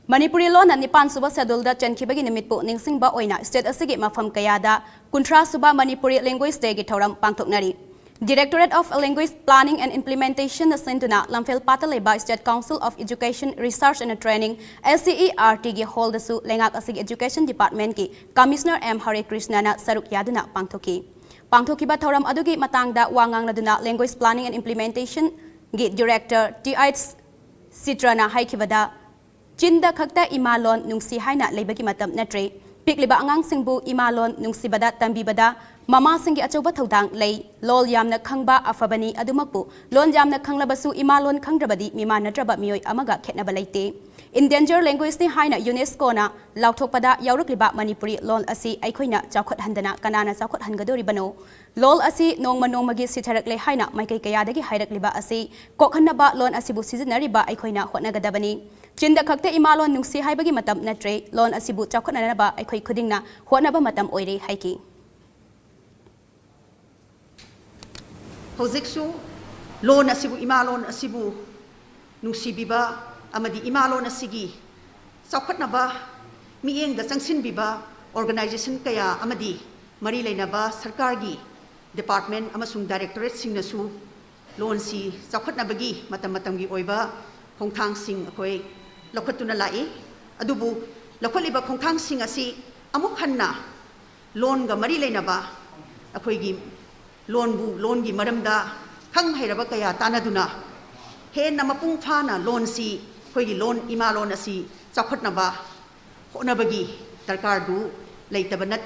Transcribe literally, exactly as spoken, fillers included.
ꯃꯅꯤꯄꯨꯔꯤ ꯂꯣꯟꯅ ꯅꯤꯄꯥꯟ ꯁꯨꯕ ꯁꯦꯗꯨꯜꯗ ꯆꯟꯈꯤꯕꯒꯤ ꯅꯨꯃꯤꯠꯄꯨ ꯅꯤꯡꯁꯤꯡꯕ ꯑꯣꯏꯅ ꯁ꯭ꯇꯦꯠ ꯑꯁꯤꯒꯤ ꯃꯐꯝ ꯀꯌꯥꯗ ꯀꯨꯟꯊ꯭ꯔꯥ ꯁꯨꯕ ꯃꯅꯤꯄꯨꯔꯤ ꯂꯦꯡꯒ꯭ꯋꯦꯖ ꯗꯦꯒꯤ ꯊꯧꯔꯝ ꯄꯥꯡꯊꯣꯛꯅꯔꯤ꯫ Directorate of Language Planning and Implementation ꯅ ꯁꯤꯟꯗꯨꯅ ꯂꯝꯐꯦꯜ ꯄꯥꯠꯇ ꯂꯩꯕ State Council of Education Research and Training, S C E R T ꯒꯤ ꯍꯣꯜꯗꯁꯨ ꯂꯩꯉꯥꯛ ꯑꯁꯤꯒꯤ Education Department ꯀꯤ Commissioner M ꯍꯔꯦꯀ꯭ꯔꯤꯁꯅꯅ ꯁꯔꯨꯛ ꯌꯥꯗꯨꯅ ꯄꯥꯡꯊꯣꯛꯈꯤ꯫ ꯄꯥꯡꯊꯣꯛꯈꯤꯕ ꯊꯧꯔꯝ ꯑꯗꯨꯒꯤ ꯃꯇꯥꯡꯗ ꯋꯥ ꯉꯥꯡꯂꯗꯨꯅ Language Planning and Implementation ꯒꯤ Director T H ꯁꯤꯇ꯭ꯔꯅ ꯍꯥꯏꯈꯤꯕꯗ, ꯆꯤꯟꯗ ꯈꯛꯇ ꯏꯃꯥ ꯂꯣꯟ ꯅꯨꯡꯁꯤ ꯍꯥꯏꯅ ꯂꯩꯕꯒꯤ ꯃꯇꯝ ꯅꯠꯇ꯭ꯔꯦ꯫ ꯄꯤꯛꯂꯤꯕ ꯑꯉꯥꯡꯁꯤꯡꯕꯨ ꯏꯃꯥ ꯂꯣꯟ ꯅꯨꯡꯁꯤꯕꯗ ꯇꯝꯕꯤꯕꯗ ꯃꯃꯥꯁꯤꯡꯒꯤ ꯑꯆꯧꯕ ꯊꯧꯗꯥꯡ ꯂꯩ꯫ ꯂꯣꯜ ꯌꯥꯝꯅ ꯈꯪꯕ ꯑꯐꯕꯅꯤ, ꯑꯗꯨꯃꯛꯄꯨ ꯂꯣꯟ ꯌꯥꯝꯅ ꯈꯪꯂꯕꯁꯨ ꯏꯃꯥ ꯂꯣꯟ ꯈꯪꯗ꯭ꯔꯕꯗꯤ ꯃꯤꯃꯥꯟꯅꯗ꯭ꯔꯕ ꯃꯤꯑꯣꯏ ꯑꯃꯒ ꯈꯦꯠꯅꯕ ꯂꯩꯇꯦ꯫ Endangered language ꯅꯤ ꯍꯥꯏꯅ ꯌꯨꯅꯦꯁꯀꯣꯅ ꯂꯥꯎꯊꯣꯛꯄꯗ ꯌꯥꯎꯔꯛꯂꯤꯕ ꯃꯅꯤꯄꯨꯔꯤ ꯂꯣꯜ ꯑꯁꯤ ꯑꯩꯈꯣꯏꯅ ꯆꯥꯎꯈꯠꯍꯟꯗꯅ ꯀꯅꯥꯅ ꯆꯥꯎꯈꯠꯍꯟꯒꯗꯧꯔꯤꯕꯅꯣ? ꯂꯣꯜ ꯑꯁꯤ ꯅꯣꯡꯃ ꯅꯣꯡꯃꯒꯤ ꯁꯤꯊꯔꯛꯂꯦ ꯍꯥꯏꯅ ꯃꯥꯏꯀꯩ ꯀꯌꯥꯗꯒꯤ ꯍꯥꯏꯔꯛꯂꯤꯕ ꯑꯁꯤ ꯀꯣꯛꯍꯟꯅꯕ ꯂꯣꯟ ꯑꯁꯤꯕꯨ ꯁꯤꯖꯤꯟꯅꯔꯤꯕ ꯑꯩꯈꯣꯏꯅ ꯍꯣꯠꯅꯒꯗꯕꯅꯤ꯫ ꯆꯤꯟꯗ ꯈꯛꯇ ꯏꯃꯥ ꯂꯣꯟ ꯅꯨꯡꯁꯤ ꯍꯥꯏꯕꯒꯤ ꯃꯇꯝ ꯅꯠꯇ꯭ꯔꯦ, ꯂꯣꯟ ꯑꯁꯤꯕꯨ ꯆꯥꯎꯈꯠꯅꯅꯕ ꯑꯩꯈꯣꯏ ꯈꯨꯗꯤꯡꯅ ꯍꯣꯠꯅꯕ ꯃꯇꯝ ꯑꯣꯏꯔꯦ ꯍꯥꯏꯈꯤ꯫ ꯍꯧꯖꯤꯛꯁꯨ ꯂꯣꯟ ꯑꯁꯤꯕꯨ, ꯏꯃꯥ ꯂꯣꯟ ꯑꯁꯤꯕꯨ ꯅꯨꯡꯁꯤꯕꯤꯕ ꯑꯃꯗꯤ ꯏꯃꯥ ꯂꯣꯟ ꯑꯁꯤꯒꯤ ꯆꯥꯎꯈꯠꯅꯕ ꯃꯤꯠꯌꯦꯡꯗ ꯆꯪꯁꯤꯟꯕꯤꯕ organization ꯀꯌꯥ ꯑꯃꯗꯤ ꯃꯔꯤ ꯂꯩꯅꯕ ꯁꯔꯀꯥꯔꯒꯤ department ꯑꯃꯁꯨꯡ directorate ꯁꯤꯡꯅꯁꯨ ꯂꯣꯟꯁꯤ ꯆꯥꯎꯈꯠꯅꯕꯒꯤ ꯃꯇꯝ ꯃꯇꯝꯒꯤ ꯑꯣꯏꯕ ꯈꯣꯡꯊꯥꯡꯁꯤꯡ ꯑꯩꯈꯣꯏ ꯂꯧꯈꯠꯇꯨꯅ ꯂꯥꯛꯏ꯫ ꯑꯗꯨꯕꯨ ꯂꯧꯈꯠꯂꯤꯕ ꯈꯣꯡꯊꯥꯡꯁꯤꯡ ꯑꯁꯤ ꯑꯃꯨꯛ ꯍꯟꯅ ꯂꯣꯟꯒ ꯃꯔꯤ ꯂꯩꯅꯕ ꯑꯩꯈꯣꯏꯒꯤ ꯂꯣꯟꯕꯨ, ꯂꯣꯟꯒꯤ ꯃꯔꯝꯗ ꯈꯪ ꯍꯩꯔꯕ ꯀꯌꯥ ꯇꯥꯟꯅꯗꯨꯅ ꯍꯦꯟꯅ ꯃꯄꯨꯡ ꯐꯥꯅ ꯂꯣꯟꯁꯤ, ꯑꯩꯈꯣꯏꯒꯤ ꯂꯣꯟ, ꯏꯃꯥ ꯂꯣꯟ ꯑꯁꯤ ꯆꯥꯎꯈꯠꯅꯕ ꯍꯣꯠꯅꯕꯒꯤ ꯗꯔꯀꯥꯔꯗꯨ ꯂꯩꯇꯕ ꯅꯠꯇꯦ꯫